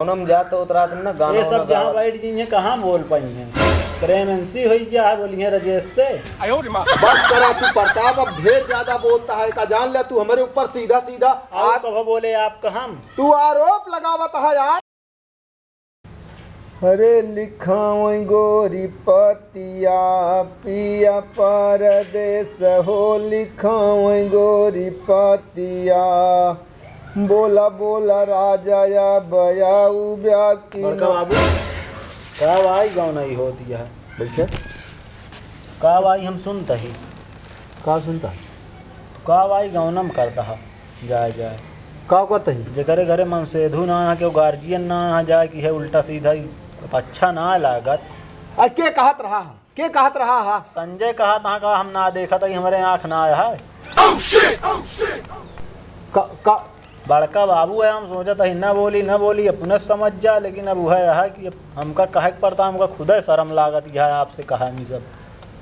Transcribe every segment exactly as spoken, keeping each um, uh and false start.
गौनम जात होत रहत न, गाना ये सब वाना जहाँ गावत। बैठ गई हैं, कहाँ बोल पाई हैं? प्रेगनेंसी होई गया है, बोली है राजेश से। बस करा तू प्रताप, अब ढेर ज्यादा बोलता है का? जान ले तू हमरे ऊपर सीधा सीधा और आ- कहो बोले आप कहम। तू आरोप लगावत है यार। अरे लिखावई गोरी पतिया, पिया परदेस हो, लिखावई गोरी पतिया। बोला बोला राजा या बया उब्या की बड़का ना- बाबू, का भाई गौना ही होती है? बैठे। का भाई हम सुनता ही। का सुनता? का भाई गौनम करता है, जाए जाए। का करता ही? जेकरे घरे मनसेधु ना है, केहू गार्जियन ना है, जाए कि है उल्टा सीधा ही, अच्छा ना लागत। आ के कहत रहा है? के कहत रहा हा? संजय कहत हा का हम ना देखत हई, हमरे आँख ना आया है। का, का? बड़का बाबू है, हम सोचत हई ना बोली, ना बोली, अपने समझ जा, लेकिन अब वह है कि अब हमका कहे के पड़ता, हमका खुदे शर्म लागत है आपसे कहानी सब।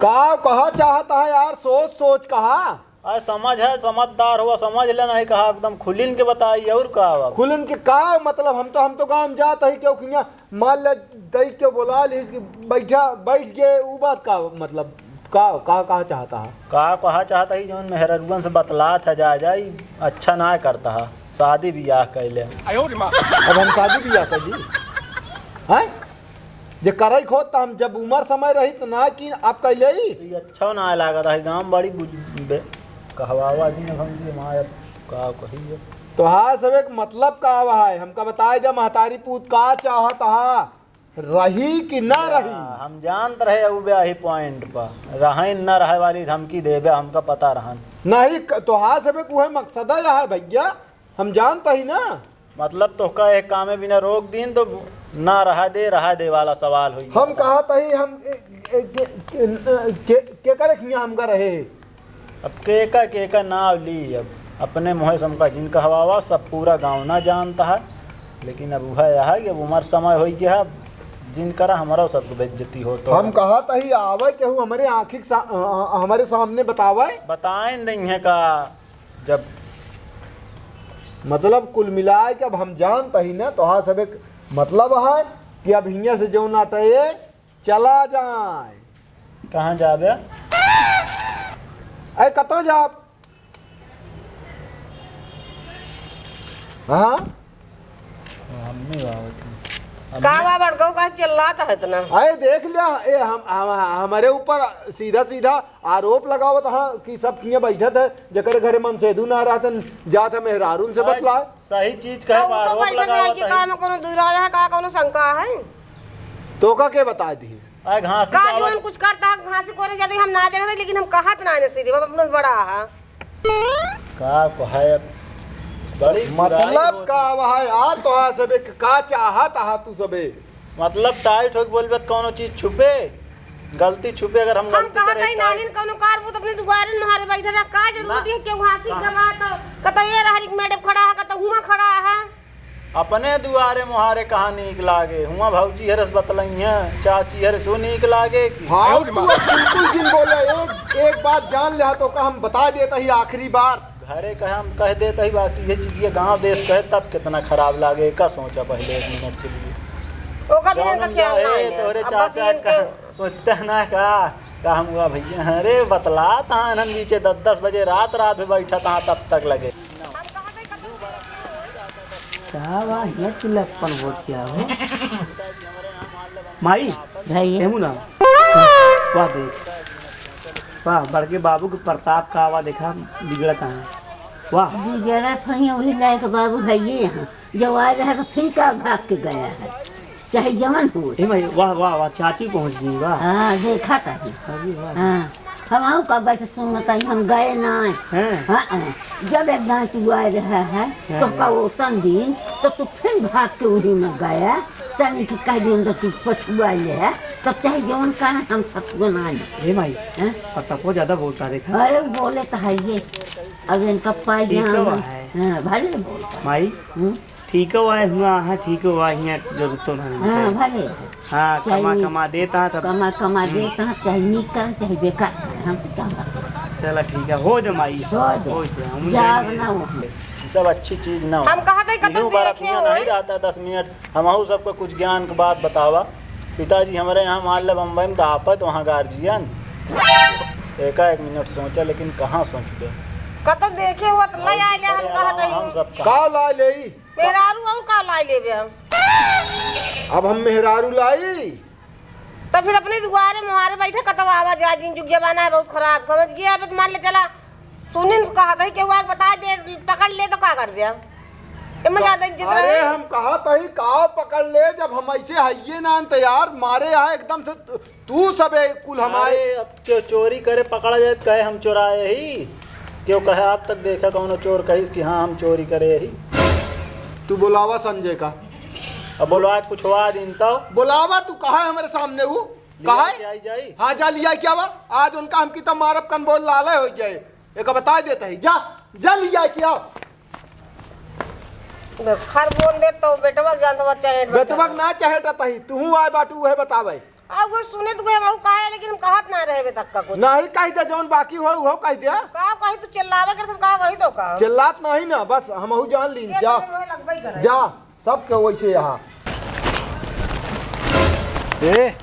का कहा चाहत है यार? सोच सोच कहा। अरे समझ है, समझदार हुआ, समझ ले, नहीं कहा एकदम खुलिन के बताई, और का हुआ? खुलिन के का मतलब? हम तो, हम तो गाँव जात हई, क्यों किया मान ले, दई के बोला लिस कि बैठा, बैठ के, उ बात का मतलब, का, का, का चाहता है? का कहा चाहता है, जौन मेहररुअन से बतलात है, जा, जा, ई अच्छा ना करता है, शादी बियाह कैले। अब हम शादी बियाह कर ली? हैं? जे करई खोत, त हम जब उमर समय रही, त ना कि अब कैले ही? ई अच्छा ना लागत है, गाँव बड़ी बुझ-, बे-, कहवावा जी न भौजी, हमारे का कही है? तोहार सब एक मतलब का आवा है, हमका बताए जा महतारी पूत का चाहत हा, रही कि ना रही? हम जानत रहे उ ब्याही point पर रहन, ना रहे वाली धमकी देबे, हमका पता रहन। नहीं, क-, तोहार सब एक उहे मकसद है भैया, हम जानत ही ना। मतलब तोहका एक कामे बिना रोक दीन तो ना रहा दे, रहा दे वाला सवाल होई हम जाता। कहत ही हम ए, ए, के, के, के, के करे खिया हमका रहे है? अब केका, केका नाव ली, अब अपने मुँहे से हमका जिन कहवावा, सब पूरा गाँव ना जानता है, लेकिन अब वह यह है कि अब उमर समय होई गया है, जिन करा हमारा सबको बेइज्जती हो तो हम कहत ही आवे केहू हमरे आँखी के सा-, अ, अ, हमरे सामने बतावे। बताए नहीं है का जब मतलब कुल मिलाए के अब हम जानत ही ना, तोहार सब एक मतलब है कि अब हियाँ से जौन अटए चला जाए। कहाँ जाबे? अरे कतौ जाब? हाँ? हम नहीं आवत हैं। हम का नहीं बा बड़कऊ का चिल्लात है इतना? अरे देख लिया, ए, हम, हम, हमरे ऊपर सीधा सीधा आरोप लगावत हा कि सब किए बैठत है, जेकर घरे मनसेधु ना रहतन, जात है मेहरारून से अरे बतलाए। सही चीज कहे तो उ तो आरोप बैठल रहे लगावत कि है। का में कोनो दुराय है, का कोनो शंका है? तोका के बताए दी? अरे घासी का का आवाज। जवन कुछ करता है, घासी कोरे जाते हम ना देखते, लेकिन हम कहत ना है सिर्फ, अब अपने से बड़ा है। का कहे, बड़ी बुराई मतलब होती। का आवा है यार, तोहार सबे क-, का चाहत आहा तू सबे? मतलब tight होके बोलबे त कौनो चीज छुपे, गलती छुपे अगर हम हम गलती कहत करे ही का नाहिन, कौनो कार वो तो अपने दुआरे में हमारे बैठे रहा, का जरूरत ना। है कि वहाँ से हाँ। जमा तो, कतौ ये रहरी क madam खड़ा है, कतौ हुआं खड़ा है। अपने दुआरे मोहारे कहाँ नीक लागे? हुआं भौजी हरस बतलई हैं, चाची हरस वो नीक लागे कि हाँ, तू अब बिल्कुल जिन बोले। एक, एक बात जान ले, तो का हम बता देता ही आखिरी बार। घरे कहे हम कह देता ही, बाकी ये चीज ये गाँव देश कहे तब कितना खराब लागे, का सोचा पहले एक मिनट के लिए। ओका भी जौन इनका हम ख्याल ना जाए, है। तोहरे अब बस चाचा इनके का, उत्ते ना का, का हम हुआ भैया, अरे बतला तहाँ इन्हन बीचे दस दस बजे रात, रात में बैठा तहाँ तब तक लगे। का बा, हियाँ चिल्लप्पन होत क्या हो? माई, भाई। एहू ना। वाह देख। वाह, बड़के बाबू के प्रताप का बा, देखा, बिगड़त है। वाह। बिगड़त है, वही लायक बाबू है ये यहाँ। जो आए रहे तो फिर का भाग के गया है। चाहे जवन हो। ए माई, वाह, वाह, वाह, चाची पहुँच गई, वाह। हाँ, देखा था। अरे वाह। हाँ, हम आऊ का बस सुनत हई, हम गए ना। हैं? हाँ, हाँ। जब एक दान तू आए रहा है, हाँ, तो हाँ। का ओतन दिन, तो तू फिर भाग के उही में गया, तनी के कह दिन तो तू पछुआ ले है, तब चाहे जवन कारण हम सतुआ ना आए। ए माई, हैं? प्रतापो ज्यादा बोलता देखा। अरे बोले तो है ये, अब इनका पाई ठीक है, जाना। है। हाँ, भले बोलता। माई, हम्म? ठीक है, वाह, हुआ, हाँ, ठीक है, वाह, हियाँ जरूरत तो नहीं हाँ, है। भले। हाँ, चाहे कमा, नी-, कमा देता है तब। कमा, कमा हम्म। देता है, चाहे निकल, चाहे बेकार, हम तो क्या बात। चला, ठीक है, हो दे माई। हो दे। हो दे, हम जाब जाएंगे। ना हो। ये सब अच्छी चीज ना हो। हम कहा कतौ इहू बार देखे अपनिया होए। नहीं रहता दस मिनट, हमहू सबको कुछ ज्ञान के बात बतावा। पिताजी हमरे यहाँ मान ले बम्बई में दापत वहाँ गार्जियन। एका एक मिनट सोचा, लेकिन कहाँ सोचबे? कतौ देखे हुआ तो ले आए ले, हम कहत हई। हम सब कहाँ? का ला लेई? मेहरारू और का ला लेबे हम? अब हम मेहरारू लाई? तो फिर अपने दुआरे मुहारे बैठे कतौ आवा जा, जिन जुग जमाना है बहुत खराब, समझ गया? अब मान ले चला, सुनिन से कहत है, केहू आके बता दे, पकड़ ले तो का करबे? एमे ज्यादा इज्जत अरे रहे। हम कहत हई का पकड़ ले, जब हम ऐसे हइये ना त यार, मारे यहाँ एकदम से तू, तू सबे कुल हमारे। अरे अब क्यों चोरी करे पकड़ा जाए तो कहे हम चुराए ही, क्यों कहे आज तक देखा कौनो चोर कहिस कि हाँ हम चोरी करे ही। तू बोलावा संजय का। अब बोलवा के पुछवा दिन तो। बोलावा तू कहा है हमारे सामने वो? लिया कहा है? के आई जाई। हाँ, जा लिया क्या बा? आज उनका हम कितना मारब कन बोल लाले हो जाए। एक बता देता है, जा, जा लिया क्या? बस खर बोल दे तो बेटवा के जानत बा, चहेट बेटवा के ना चहेटत ही, तू आए बाटू उहे बतावे। अब वो सुने तो कोई हम कहा है, लेकिन हम कहत ना रहे बे तक का कुछ। नहीं कह दे, जौन बाकी हो, वो कह दे। का कही तू चिल्लावे करत, का कही तो का? चिल्लात नहीं ना, बस हमहू जान लीन, ये जा। तो मुँह लगबे करे। जा। सबके वैसे यहाँ। ए,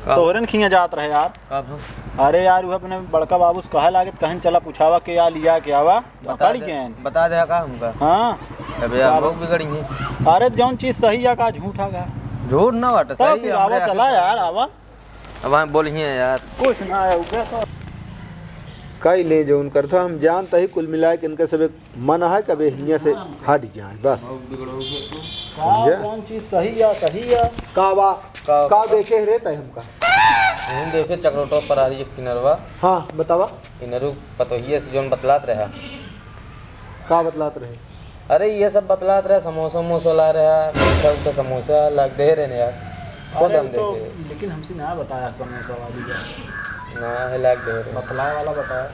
का? तोहरन खिया जात रहे यार। का भा? अरे यार, वो अपने बड़का बाबू से कहे लागे, कहन चला पूछावा के या लिया के आवा, तो बता पकड़ दे, गए। बता दे का हमका? हाँ। अबे यार, का लोग भा? बिगड़ी हैं। अरे जौन चीज सही है का झूठा का? झूठ ना बाटे, तब सही फिर है, आवा, हमरे चला आके यार, आवा। अब वहाँ बोलिए यार। कुछ ना है, उके तो। कई ले जौन करता, हम जानता ही कुल मिला के इनका सब एक मन है, कबे हियाँ से हट जाए, बस। बहुत बिगड़ो हो गया तू। का समझे? कौन चीज सही या सही या? का बा? का का बा? देखे रे तय हमका? हम देखे चकरोटो पर आ रही एक किनरवा। हाँ, बतावा। किनरू पतोहिए से जौन बतलात रहा। का बतलात रहे? अरे, ये सब बतलात रहे, समोसा वमोसा ला रहे, मीठा उठा समोसा लाग दे रहे ने यार। खुद अरे, हम तो देखे। लेकिन हमसे ना बताया समोसा वाली का। ना है, लाग दे रहे। बतलाए वाला बताया।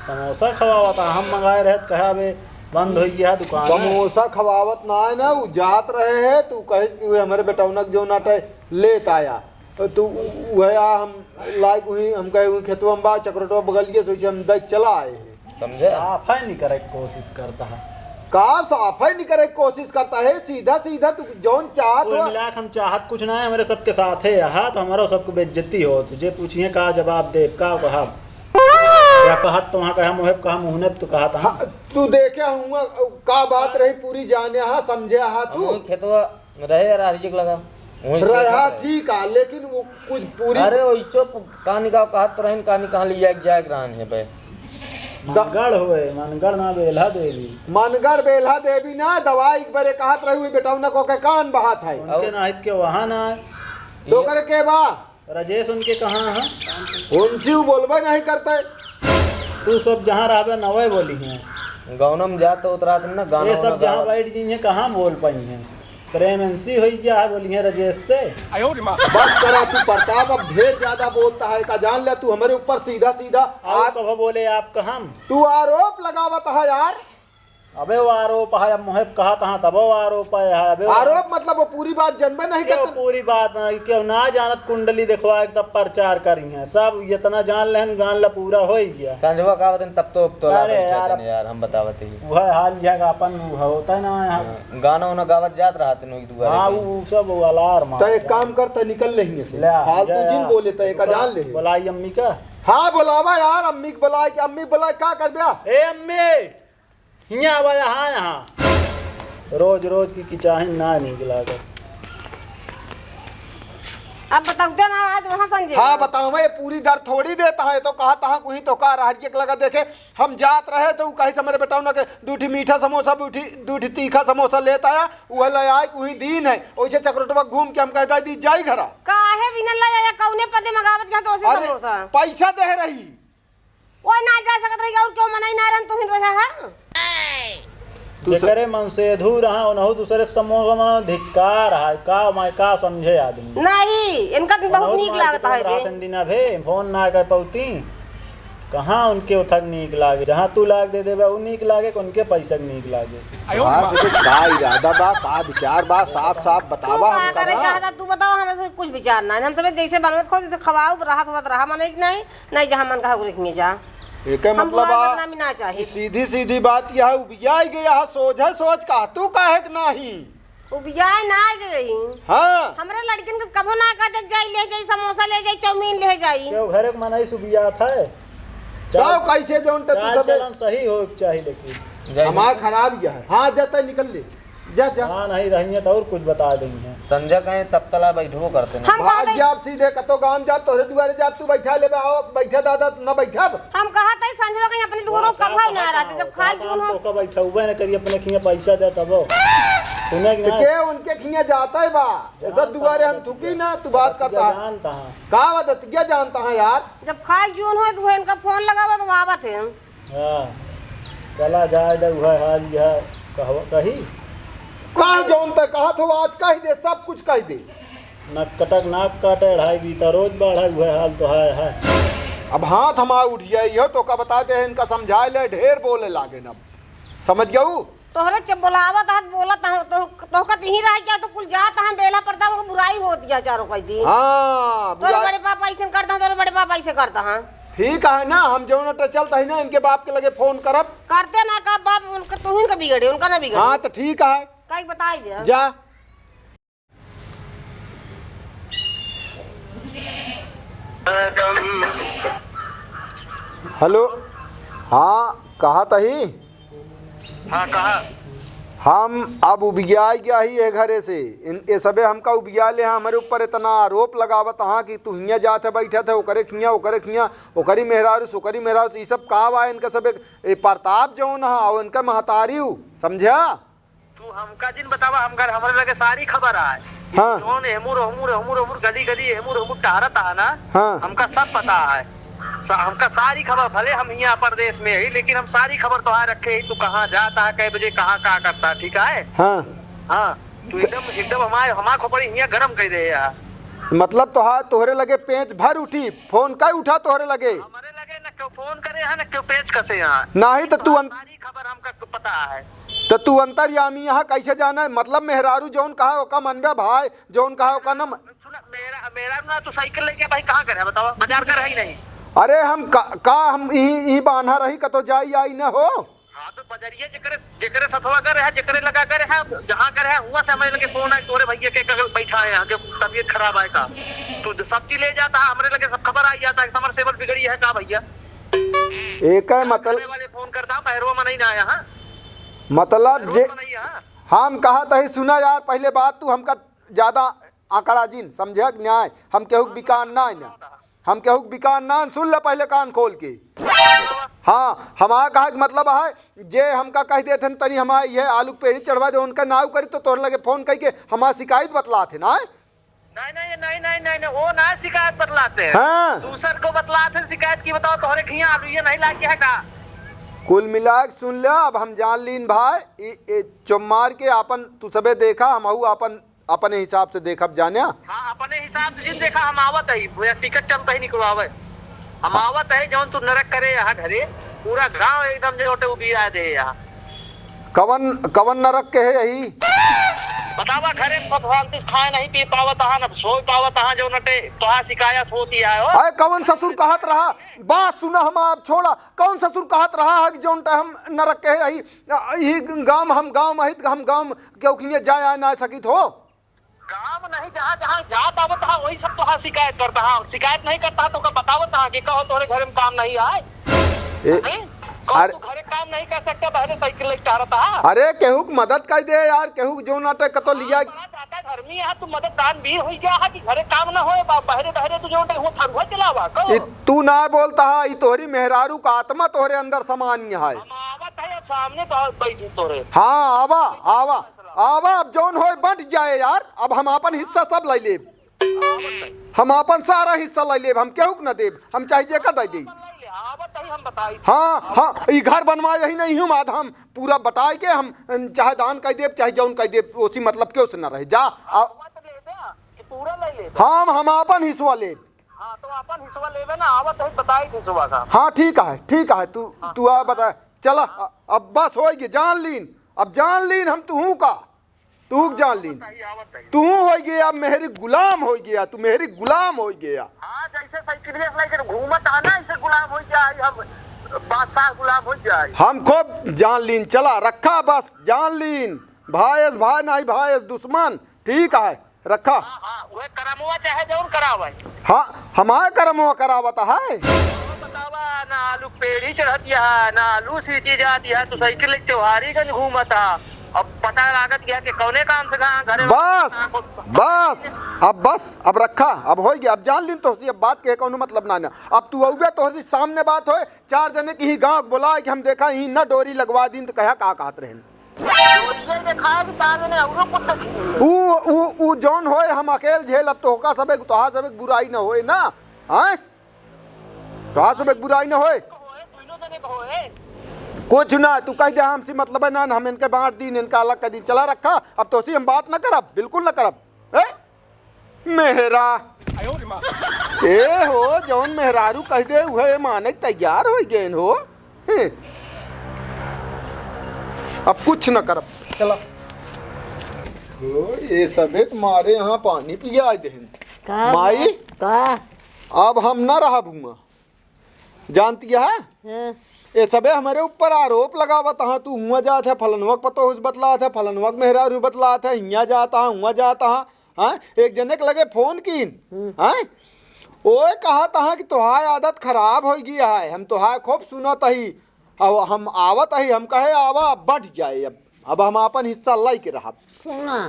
समोसा खवावा था, हम मंगाए रहे तो कहा, "अबे, बंद हो गया दुकान।" समोसा खवावत ना है ना, वो जात रहे है, तू कहिस कि वो हमारे बेटौनक जो नाटे लेत आया। तो उ-, उहे आ हम लाइक उही, हम कहे उही खेतवा में बा, चकरोटवा बगलिए से, वैसे हम देख चला आए हैं। समझे? साफे नहीं करे के कोशिश करता है। का साफे नहीं करे के कोशिश करता है? सीधा सीधा तू जौन चाहत कुल हो। मिला के हम चाहत कुछ ना है, हमरे सबके साथ है यहाँ, तो हमारा सबको बेइज्जती हो। तुझे पूछिए का जवाब दे, का कहा? क्या कहत तो वहाँ कहा मुँह पे, कहा मुँह ने तो कहा था। हाँ, तू देखे हुआ का बात रही पूरी जाने हा, समझे हा तू? हम खेतवा रहे यार, हर चीज लगा। वहीं से रहा देखा ठीक है, लेकिन वो कुछ पूरी अरे, वैसो प-, कहानी का कहत तो रहन, कहानी कहाँ ले जाए, जाए रहन है बे। मनगढ़ हुए, मनगढ़ ना बेल्हा देवी। मनगढ़ बेल्हा देवी ना, दवाई एक बारे कहत रही हुई बेटौना को के कान बहात है। उनके और ना हित के वहाँ ना है। तो करे के बा? राजेश उनके कहाँ है? उनसे वो बोलबे नहीं करते। तू सब जहाँ रहबे नवे बोली हैं। गौनम जा तो उतरात ना, गाना ये सब वाना जहाँ गावत। बैठ जी हैं, कहाँ बोल पाई हैं? प्रेम एनसी होई गया है, बोली हैं राजेश से। बस करा तू प्रताप, अब ढेर ज्यादा बोलता है का, जान ले तू हमारे ऊपर सीधा सीधा और आ- कहो बोले आपका हम। तू आरोप लगावत है यार। अबे वो आरोप है, अब मुहे कहा तहाँ तबो आरोप है, अबे वो आरोप मतलब वो पूरी बात जनबे नहीं क्यों करते। पूरी बात ना, क्यों ना जानत कुंडली देखवा के तब प्रचार करी हैं। सब इतना जान लेहन, जान ला पूरा हो ही गया। संजवा का बतन तब तो, अब तो अरे लागल यार, चेतन यार, हम बतावत ही। वह हाल यह का अपन वो होता है ना यहाँ। हाँ, गाना उना गावत जात रहत नु एक दुआरे हाँ, पे। वो सब वो अलार्म तो आ एक गया। काम करता, निकल लेंगे से। ले आ, फालतू जा, जिन जा। बोले तो एक जान ले। बुलाई अम्मी का। हाँ, बुलावा यार, अम्मी के बुलाए के, अम्मी बुलाए का कर दिया? ए अम्मी, हियाँ आवा, यहाँ, यहाँ। रोज, रोज की किचाहिन ना नीक लागत। अब बताउते ना आज वहाँ संजय। हाँ, बतावा, ये पूरी दर थोड़ी देता है, तो कहा तहाँ कुही तो का रहरिये के लगा देखे, हम जात रहे तो उ कहे से हमरे बेटौना के दू ठी मीठा समोसा, दू ठी, दू ठी तीखा समोसा लेत आया, उहे ले आए, उही दीन है। ओइसे चकरोटवा घूम के हम कहता दी जाई घरा। काहे बिना ले आया, कौने पदे मंगावत गया तो ओसे अरे, समोसा? पैसा दे रही। ओए ना जा सकत रही, और क्यों मनाई ना रहन, तुहिन रहा है। तू स- जेकरे मन से धू रहा, उनहु दूसरे समूह का मन धिक्कार है, का मैं का समझे आदमी। नहीं, इनका तो बहुत उनहु नीक मार लागत के है बे। रातन दिन अभे फोन ना कर पौती, कहाँ उनके उथक नीक लागे, जहाँ तू लाग दे देबे उ नीक लागे, कि उनके पैसा के नीक लागे। हाँ, देखो, का इरादा बा, का विचार बा, साफ साफ तू बतावा का हमका करे ना। चाहता, तू बतावा, हमें से कुछ विचार ना है। हम सब जैसे बनवत खो, जैसे खवाऊ, रहत होत रहा, मने कि नहीं, नहीं, जहाँ मन कहा, उगरे किए जा। एके हम मतलब बुरा आ, बदनामी ना चाही। ई सीधी सीधी बात यह उबियाई गया है, सोझे सोच का, तू काहे के नाही? उबियाए ना गई। हाँ। हमरे लड़किन के कभो ना कह दे, "जाई ले जाई, समोसा ले जाई, चाउमीन ले जाई।" क्यों घरे के मनई से उबियात है? तो चाल, कैसे जौन तक चाल सबे चलन सही हो के चाही, लेकिन जय हमार हिंद। खराब यह है। हाँ, जाता निकल ले, जा, जा। हाँ, नहीं रही है तो और कुछ बता देंगे। संजय कहें तब तला बैठबो करते ना। हम भाग कहते जा, आप सीधे कतो गाँव जा, तोहरे दुआरे जा, तू बैठा लेबे, आओ, बैठा दादा, ना बैठा। हम कहत है संजवा कहीं अपने दुआरो कभाव ना रहते, जब खाए जून हो। तो का बैठउबे न करी, अपने खिया पैसा दे तब। सुने कि तो ना? के उनके खिया जाता है बा? ऐसा दुआरे हम थुकी ना, तू बात करता है। जानता है। का बात है, क्या जानता है यार? जब खाए जून हो तो वो इनका फोन लगावा तो आवत है। हाँ, चला जाए दे, उहे हाल यह कहवा कही। कह जौन तक कहत हो, आज कह दे, सब कुछ कह दे। नक कटक नाक काटे, अढ़ाई बीता रोज बाढ़े, उहे हाल तो है, है। अब हाथ हमार उठ जाए, इहो तो का बताते हैं, इनका समझाए ले, ढेर बोले लागे न। समझ गऊ? तोहरे जब बोलावत हाथ बोलत हो, तो, तोहका तिही रह गया, तो कुल जात हैं, बेला पड़ता, वो बुराई होत गया चारों कई दिन। हाँ, तोरे बुराई। बड़े पापा ऐसे करता, तोरे बड़े पापा ऐसे करता, हाँ। ठीक है ना, हम जौन अटे चलता है ना, इनके बाप के लगे फोन करब। करते ना का बाप, उनका तू ही का बिगड़े, उनका ना बिगड़े। हाँ, तो ठीक है। कई बताई दे। जा। हेलो, हाँ, कहा तही? हाँ, कहा? हम अब उबियाई गया ही ये घरे से। इन, ये सबे हमका उबिया ले हैं, हमरे ऊपर इतना आरोप लगावत हाँ कि तू हियाँ जात है, बैठत है, ओकरे खियाँ, ओकरे खियाँ, ओकरी मेहरारू से, ओकरी मेहरारू से, ई सब का बा इनका सबे, ए, प्रताप जौन हा, और इनका महतारी हूँ, समझा? तू हमका जिन बतावा, हम घर, हमरे लगे सारी खबर आए। हाँ। जौन एहमुर, ओहमुर, एहमुर, ओहमुर, गली, गली, एहमुर, ओहमुर टहरत है ना, हाँ। हमका सब पता है। सा-, हमका सारी खबर, भले हम हियाँ परदेश में ही, लेकिन हम सारी खबर तोहार रखे ही, तू कहाँ जाता है, कै बजे, कहाँ, का करता है, ठीक है? हाँ। हाँ, तू एकदम, एकदम हमार, हमार खोपड़ी हियाँ गरम कर दे यार। मतलब तोहार, तोहरे लगे पेंच भर उठी, फोन का उठा तोहरे लगे? हमरे लगे न क्यों फोन करे है, न क्यों पेंच कसे है। नाही तो तू अन- सारी खबर हमका पता है। तो तू अंतर्यामी यहाँ कैसे जाना है? मतलब मेहरारू जौन कहा ओका मनबे भाई, जौन कहा ओका न म- सुन, मेरा, मेरा ना तू साइकिल लेके भाई कहाँ करे है बतावा? बाजार करे है कि नहीं? अरे हम का, का हम इही, इही बान्हा रही, कतो जाई आई न हो? हाँ, तो बजरिया जेकरे, जेकरे सथवा करे है, जेकरे लगा करे है, जहाँ करे है, हुआ से हमारे लगे फोन आए, तोरे भैया के कगल बैठा है यहाँ, जो तबीयत खराब आए का। तू सब चीज ले जाता है, हमरे लगे सब खबर आ जाता है, समरसेबल बिगड़ी है का भैया? एक है मतलब वाले फोन करता, भैरवा मनई ना आया, हाँ? मतलब भैरवा जे मनई, हाँ? हम कहा तही सुना यार, पहले बात तू हमका ज्यादा आंकड़ा जिन, समझे कि न्याय? हम केहू के बिकान ना है ना, हम केहू के बिकान ना, सुन ले पहले कान खोल के। हाँ, हमारा कहा के मतलब है, जे हमका कह देत हन, "तनी हमारे ये आलू के पेड़ी चढ़वा दे," उनका नाव करी तो तोहरे लगे फोन कई के हमार शिकायत बतलात है ना। नहीं, नहीं, नहीं, नहीं, नहीं, नहीं, वो ना शिकायत बतलाते हैं। हाँ। दूसर को बतलाते हैं शिकायत की, बताओ, तोहरे खिया आलू ये नहीं लागे है का? कुल मिला के सुन लो, अब हम जान लीन भाई, ई, ई चुम्मार के आपन तू सबे देखा, हमहू आपन अपने हिसाब से देखब जान्या। हाँ, अपने हिसाब से जिन देखा, हम आवत है, भैया, टिकट चलता ही निकलवावे। हम आवत है, जौन तू नरक करे यहाँ घरे, पूरा गांव एकदम जो होते उबिया दे यहाँ। कवन, कवन नरक के है यही? बतावा, घरे में सब फालतू खाए नहीं पी पावत, हाँ, न सोए पावत, हाँ, जो नटे, तोहार शिकायत होती है, ओ। अरे, कवन ससुर कहत रहा? बात सुना, हम आप छोड़ा, कौन ससुर कहत रहा है कि जौन टाइम हम नरक के है यही, यही गांव, हम गांव में ही, हम गांव में क्यों खिए जाए आए ना सकित हो? काम नहीं, जहाँ, जहाँ जात आवत हा, वही सब तो हाँ शिकायत करता हा। शिकायत नहीं करता हा, तो का बतावत हा कि कहो तोहरे घर में काम नहीं आए? ए, नहीं? कहो अरे तू घरे काम नहीं कर सकता, बहरे साइकिल लेके टहरत हा? अरे, केहू के मदद कर दे यार, केहू के जो ना तो कतो लिया। बड़ा दाता धर्मी है, तू मदद दान भी हो गया है कि घरे काम ना होए, बा-, बहरे, बहरे तू जो ना तो हुआ फरुआ चलावा, कहो। ई तू ना बोलता हा, ई तोहरी मेहरारू का आत्मा तोहरे अंदर सामान्य है। हम आवत है, अब सामने तो बैठी तोरे। हाँ, आवा, आवा। आवा, अब जौन होए बंट जाए यार, अब हम आपन हिस्सा सब लै लेब, हम आपन सारा हिस्सा लै लेब, हम केहू के न देब, हम चाहे जेका दे देब। हाँ, हाँ, ई घर बनवा यही नहीं हूँ, आधा हम पूरा बटाए के हम चाहे दान कर देब, चाहे जौन कर देब, ओसी मतलब केहू से न रहे। जा, आ-, हम, हम आपन हिस्सा लेब। हाँ, तो आपन हिस्सा लेबे ना, आवत है बताई हिस्सा का। हाँ, ठीक है, ठीक है, तू, हाँ। तू आ बता, चला, हाँ। अ-, अब बस होइगे, जान लीन, अब जान लीन हम तुहू का। तू जान लीन। आवत है, आवत है। तू होई गया, मेहरी गुलाम होई गया, तू मेहरी गुलाम होई गया। हाँ, जैसे साइकिलिया से लेकर घूमत है ना, ऐसे गुलाम होई गया है हम। बादशाह गुलाम हो जाए। हम खूब जान लीन, चला रखा बस, जान लीन। भाई अस भाई, नहीं भाई अस दुश्मन। ठीक है, रखा। हाँ, हाँ, वह करमवा चाहे जौन करावे। हाँ, हमारे करमवा करावत है। बतावा, ना आलू पेड़ी चढ़त है, ना आलू सींची जात है, तू साइकिल लेके चौहारीगंज घूमत है। अब पता लागत है कि कौने काम से कहाँ घरे बस, कहाँ को बस, अब बस, अब रखा, अब होइ गया, अब जान लीन तोहसी, अब बात के कौनो मतलब ना ना। अब तू अउबे तोहसी सामने बात होए, चार जने की ही गाँव बोला कि हम देखा ही ना डोरी लगवा दीन तो कहा का कहत रहन। डोरिया देखाए कि चार जने औरो कुछ देखी। ऊ, ऊ, ऊ जौन होए हम अकेल झेल, अब तोहका सबे, तोहार सबे बुराई न होए ना, हैं? तोहार सबे बुराई न होए। होए, दुइनो जने को होए। कुछ ना, तू कह दे हमसे मतलब है ना, हम इनके बांट दीन, इनका अलग कर दीन, चला रखा, अब तोसी हम बात न करब, बिल्कुल न करब। ए? मेहरा। ए हो, जौन मेहरारू कह दे, उहे माने के तैयार होइ गए हो। हैं। अब कुछ न करब। चला। ओ, ये सबे तुम्हारे यहाँ पानी पिया देहन। का माई? बा-, का? अब हम ना रहब हुआं। जानती है? हाँ। ये सबे हमरे ऊपर आरोप लगावत हाँ, तू हुआं जात है, फलनवा के पतोह से बतलात है, फलनवा के मेहरारू से बतलात है, हियां जात हाँ, हुआं जात हाँ। हाँ, एक जने के लगे फोन कीन। हम्म। हाँ, ओए कहत हाँ कि तोहार आदत खराब होइ गया है, हम तोहार खूब सुनत ही, अब हम आवत ही, हम कहे आवा, अब बट जाए, अब, अब हम आपन हिस्सा लाई के रहब। सुना,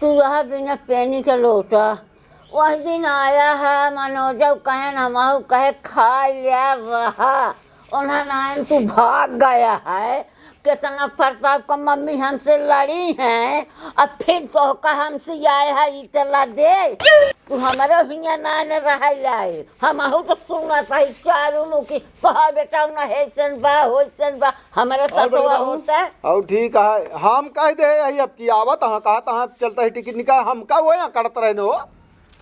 तू रहा बिना पेनी के लोटा। वही दिन आया है मनोजव, कहन हमहू कहे खा लिया रहा, उन्हें नाइन तू भाग गया है। कितना प्रताप का मम्मी हमसे लड़ी हैं, अब फिर तोहका हमसे आए है इतला दे। तू हमरो हियां नाइन रह जाए, हमहू तो सुनत है चारू मुखी। कहा बेटा, उन्हें हैसन बा, होइसन बा, हमारा और बड़े सतवा बाबू? होता है। और ठीक है, हम कह दे है अब की आवत हाँ, कहा तहाँ चलता है टिकट निकाल, हम का वो यहाँ करत रहे हो,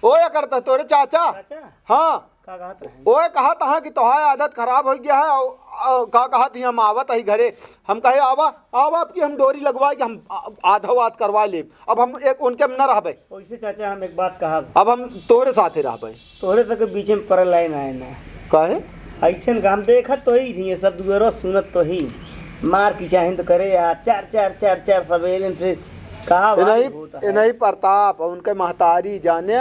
वो यहाँ करता है तोरे चाचा। चाचा? हाँ। का कहत रहे? ओए कहत हाँ कि तोहार आदत खराब हो गया है, और, और का कहत ही हम आवत ही घरे, हम कहे आवा, आवा अब की हम डोरी लगवाए कि हम आ-, आधो आध करवा लेब। अब हम एक उनके में न रहबे। वैसे चाचा, हम एक बात कहब। अब हम तोहरे साथे रहबे। तोहरे तक के बीच में पड़ल है ना, है ना। काहे? ऐसन का हम देखत तो ही रही, सब दुआरो सुनत तो ही। मार की चाहे तो करे यार, चार, चार, चार, चार सवेरे से कहा ए भाई नहीं, होता ए है। नहीं प्रताप, उनके महतारी जाने।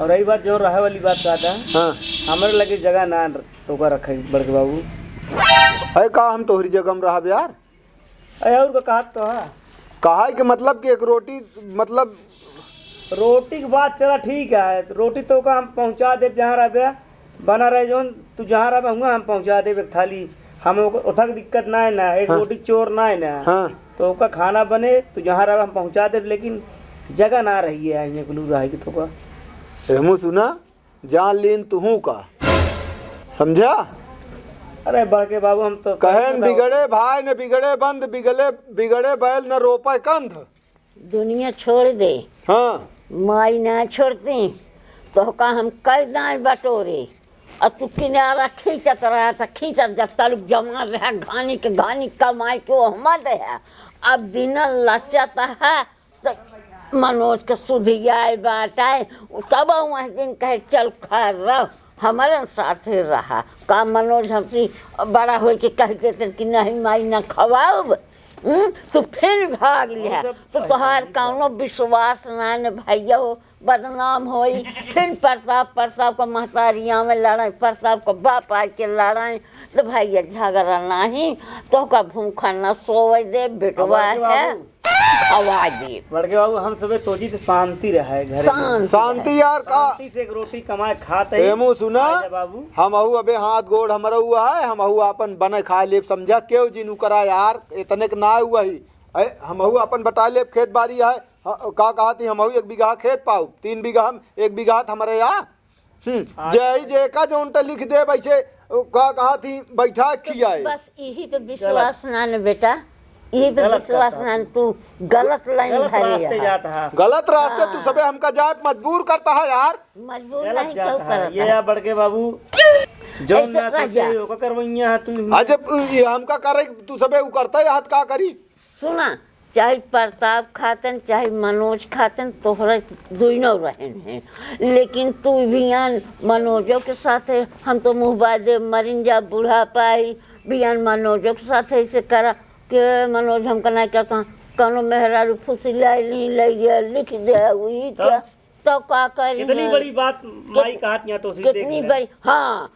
और रही बात, जो रहे वाली बात कहता, हाँ। हमरे लगे जगह ना तो का रखे बड़के बाबू। अरे का हम तोहरी जगह में रहब यार? अरे और का कहत तो है। कहा के मतलब कि एक रोटी, मतलब रोटी के बात चला ठीक है, रोटी तो का हम पहुँचा देब जहाँ रहबे, बना रहे जौन, तू जहाँ रहबे हुआं हम पहुँचा देब एक थाली। हम ओक-, ओठा के दिक्कत ना है ना, एक हाँ। रोटी चोर ना है ना। हाँ। तो ओका खाना बने, तू जहाँ रहबे हम पहुँचा देब, लेकिन जगह ना रही है यहाँ कुलू रहे के तो का। हमू सुना, जान लीन तुहू का। समझा? अरे बड़के बाबू, हम तो कहन बिगड़े भाई न बिगड़े बंद, बिगड़े, बिगड़े बैल न रोपे कंध। दुनिया छोड़ दे। हाँ। माई ना छोड़ती, तोहका हम कई दाएं बटोरे। और तू किनारा खींचत रहा था, खींचत जब तलुक जमा रहा, घानी के घानी कमाई के ओहमा दे है। अब दिन लचत है, तो मनोज के सुधियाए बाटे, तब वह दिन कहे, "चल खा रह, हमारे साथे रहा।" का मनोज हमसे बड़ा होई के कह देते कि "नहीं माई, ना खवाब", हम्म, तू फिर भाग लिया। तो तोहार कौनो विश्वास ना न भैया हो, बदनाम होई। फिर प्रताप, प्रताप का महतारिया में लड़ाई, प्रताप का बाप आए के लड़ाई, तो भैया झगड़ा नहीं, तो का भूखा न सोवे दे, बेटवा है। आवाज दी। बड़के बाबू, हम सबे सोची तो शांति रहे घर में। शांति शांति रहे। यार का? शांति से एक रोटी कमाए खाते ही। एमू सुना, आजा बाबू। हमहू अबे हाथ गोड़ हमरा हुआ है, हमहू आपन बने खा लेब, समझा? केहू जिन उकरा यार, इतने के ना हुआ ही। ए, हमहू आपन बटा लेब, खेत बाड़ी है। हाँ, का कहत ही, हमहू एक बीघा खेत पाऊ, तीन बीघा हम, एक बीघा त हमरे या। हम्म, आज जय जे का जौन त लिख दे वैसे, का कहत ही, बैठा तो खियाए। बस यही पे विश्वास ना न बेटा, यही पे गलत विश्वास करता ना है न, तू। तू गलत लाइन गलत धरे रास्ते है। जाता है। गलत रास्ते तू हाँ। सबे हमका जाए मजबूर करता है यार। मजबूर गलत नहीं जाता क्यों है। करता ये है? या बड़के बाबू, जौन ऐसे ना रह सोचे जा। ओका करवैया है तू। आ जब ये हमका करे तू सबे उ करता है, हाथ का करी? सुना, चाहे प्रताप खातन, चाहे मनोज खातन, तोहरा दुइनो रहन हैं, लेकिन तू बिहान मनोजो के साथे, हम तो मुँह बाय देब, मरिन जा, बुढ़ापा आई, बिहान मनोजो के साथे ऐसे करा। के मनोज हमका नहीं करता, कौनो मेहरारू फुसिलाई ली, ले गया, लिख दे, वही तब? क्या? तो का करी कितनी है? बड़ी बात माई कित-, कहत यहाँ तो उसी देख कितनी ले। बड़ी, हाँ।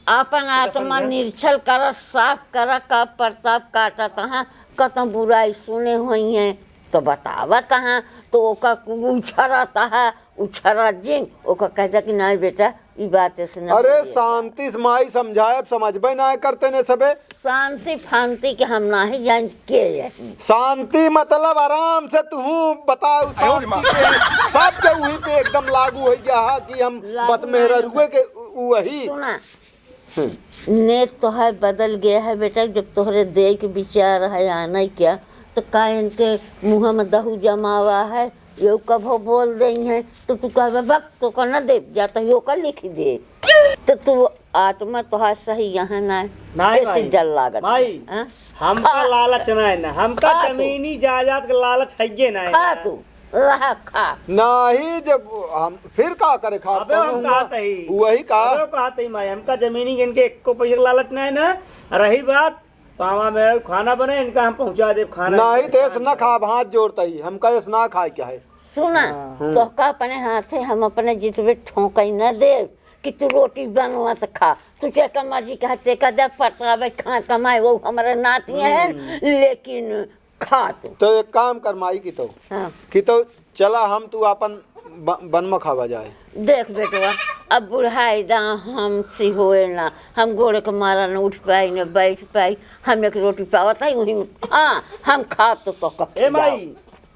आपन तो आत्मा समझा। निरछल करा, साफ करा, का प्रताप काटत हैं, कतौ बुराई सुने होई हैं, तो बतावत हैं, तो ओका उछरत है, उछरत जिन, ओका कहता कि नहीं बेटा, ई बात ऐसे न अरे बोलिए। शांति से माई समझाए, अब समझबे ना करते ने सबे। शांति फांति के हम नाही जान के यही। शांति मतलब आराम से तू बताओ, आयो रे माँ। शांति से सबके वही पे एकदम लागू हो गया है कि हम लागू बस नहीं मेहररुए होगा। के उ-, वही। सुना, हम्म। नेक तोहार बदल गया है बेटा, जब तोहरे देय के विचार है आने क्या, तो का इनके मुँह में दहू जमावा है, ये कभो बोल देई है, तो तू कहबे, "बक, तो का न दे, जा तो यो का लिख दे।" तो तू आत्मा तोहार सही यहाँ ना है, नाहीं ऐसे भाई। डर लागत माई, है, हाँ? हमका खा। लालच ना है ना, हमका खा तू। जमीनी जायदाद के लालच है ये ना है खा ना। तू। रहा खा। नहीं, जब हम फिर का करे, खा अबे हम कहूँगा, कहत ही। वही का। अबे हम कहत ही माई, हमका जमीनी इनके एको पैसा के लालच ना है ना। रही बात, पावा में खाना बने, इनका हम पहुँचा देब खाना। नहीं, तो ऐस ना खाब, हाथ जोड़ता ही, हमका ऐस ना खाए क्या है। सुना, हाँ। हम्म। तोहका अपने हाथे हम अपने जितबे ठोंकई न देब कि तू रोटी बनवा त खा, तू जेका मर्जी कहा तेका दे, पटावे खा कमाए, वो हमारे नाती हैं, हम्म। लेकिन खा तू। तो एक काम कर माई की तो, हाँ। कि तो चला हम तू आपन ब-, बनमा खावा जाए। देख बेटवा, अब बुढ़ाई दा हमसे होए ना, हम गोड़े के मारा न उठ पाई न बैठ पाई, हम एक रोटी पावत है वही में, हाँ, हम खा तो तोहका ए खियाओ। माई,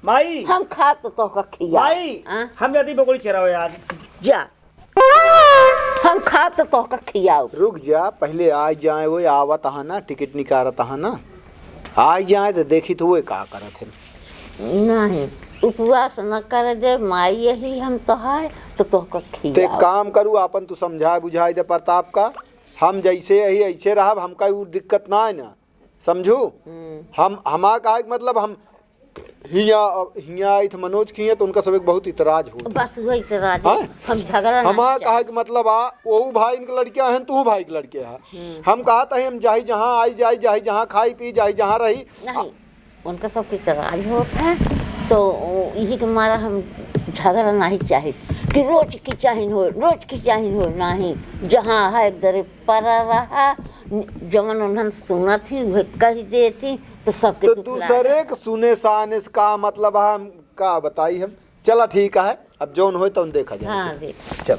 माई। हम खा तो तोहका खियाओ। माई, हाँ? हम जाती बकरी चरावे आज। जा। हम खा तो तोहका खियाओ। रुक जा, पहले आ जाए, वो आवत हा ना, टिकट निकारत हा ना, आ जाए तो देखी तो वो का करत है। नहीं, उपवास न कर दे, माई यही हम तो है, तो तोहका ते खियाओ। काम करू, आपन तू समझाए बुझाए दे प्रताप का, हम जैसे यही ऐसे रहब, हमका उ दिक्कत ना है ना। समझू? हम्म। हम, हमार कहे के मतलब हम हियाँ, हियाँ आई थे मनोज के हियाँ तो उनका सब एक बहुत इतराज होत। बस वही इतराज है। हाँ? हम झगड़ा नहीं हमार चाहे। कहे के मतलब आ, वहू भाई इनके लड़के हैं, तू भाई के लड़के हैं। हम्म। हम कहत है हम जाई जहाँ आई जाई, जाई जहाँ खाई पी, जाई जहाँ रही। नहीं, उनका सब इतराज होत है, तो यही के मारा हम झगड़ा नहीं चाहे कि रोज की चाहिन हो, रोज की चाहिन हो, नहीं, जहाँ है एक दरे परा रहा, जवन उन्हन सुनत ही, उहे कह देत ही, तो सबके तो दुख लागे। दूसरे के सुने साने से का मतलब है, हम का बताई हम? चला ठीक है, अब जौन होए तौन देखा जाए। हाँ, देख। चल।